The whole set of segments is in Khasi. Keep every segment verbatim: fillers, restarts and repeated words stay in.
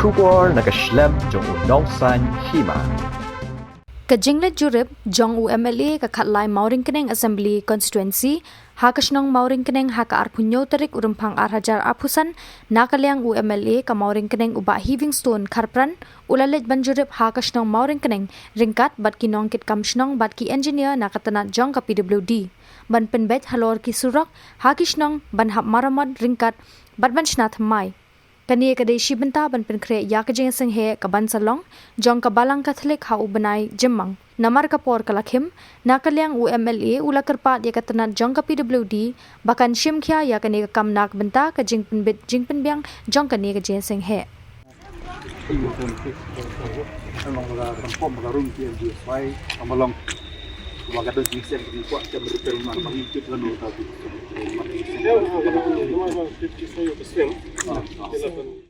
Khubor na ka shlem jong u Nongsaiñ Hima. Ka jingleit jurip jong u M L A ka khatlai Mawryngkneng Assembly Constituency ha ka shnong Mawryngkneng ha ka arphew hynñiew tarik u Rymphang ar hajar arphew san, na ka liang u M L A ka Mawryngkneng u Bah Heavingstone Kharpran u la leit ban jurip ha ka shnong Mawryngkneng ryngkat bad ki nongkitkam shnong bad ki engineer na ka tnat jong ka P W D ban pynbeit halor ki surok ha ki shnong ban hap maramot ryngkat bad ban shna thymmai. Kane ka dei shi bynta ban pynkhreh ïa ka jingseng heh ka ban sa long jong ka Balang Katholik ha u bnai Jymmang. Namar ka por ka la khim, na ka liang u M L A u la kyrpad ïa ka tnat jong ka P W D ba kan shim khia ïa kane ka kam na ka bynta ka jingpynbit jingpynbiang jong kane ka jingseng heh. Ngi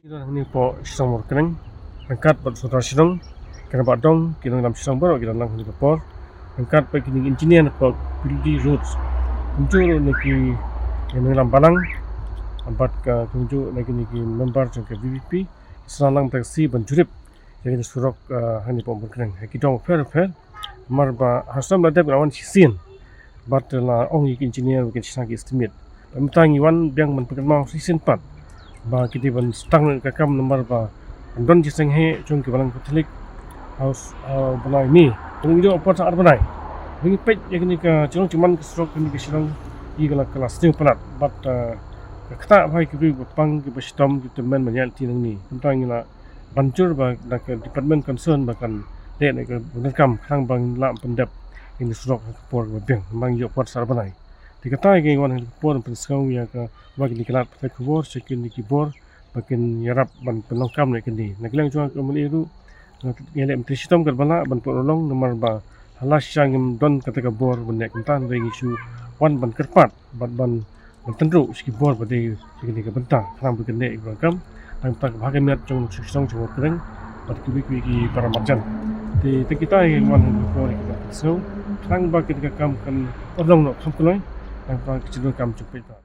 don hangne hapoh shnong Mawryngkneng ryngkat bad sordar shnong, ki rangbah dong, ki nongïalam shnong baroh ki don lang ha kane ka por, ryngkat bad kine ki engineer na ka P W D Roads. Kumjuh ruh na ki nongïalam balang bad ka kumjuh na kine ki member jong ka V P P, ki sdang lang mynta ka sngi ban jurip ïa kine ki surok, ah, hangne hapoh Mawryngkneng ha ki dong bapher bapher. Namar ba ha snem la dep ngi la wan shisien bad la ong ïa ki engineer ba kin shna ki estimate. Bad mynta ngi wan biang ban pynkynmaw shisien pat ba ki dei ban sdang ka kam namar ba don jingseng heh jong ki Balang Katholik ha u bnai May. Te ngi ïoh por sa ar bnai. Ngi peit ïa kane ka jinglong jingman ka surok kane ka shnong, ïa ka la, ka la sniew palat bad, ah, ka ktah bha ïa ki briew ba pang, ki ba shitom, ki tymmen ban ïaid lynti nangne. Kumta ngi la ban jur ba da ka department concern ba kan leh na ka bynta kam khnang ba ngin lah pyndep ïa kane ka surok ha ka por ba biang, namar ngi ïoh por sa ar bnai. Te kata ngi wan ha kane ka por pynsngew ïa ka, ba kine ki lad pathai khubor sha kine ki bor ba kin ïarap ban pynlong kam ïa kane. Na ka liang jong nga kum u M L A ruh nga leh myntri shitom katba lah ban pynurlong, namar ba hala shisha ngim don kata ka bor ban leh kumta, hynrei ngi shu wan ban kyrpad bad ban, ban tynruh sha ki bor ba dei sha kane ka bynta khnang ba kin leh ïa ka kam. Tang ba ka bha ka miat jong ki nongshong shnong jong Mawryngkneng bad kiwei kiwei ki para marjan. Te, te kita ngi wan ha kane ka por ïa ka ban pynsngew khnang ba kane ka kam kan urlong noh kham kloi, tang ba ka jingdonkam jong peit ba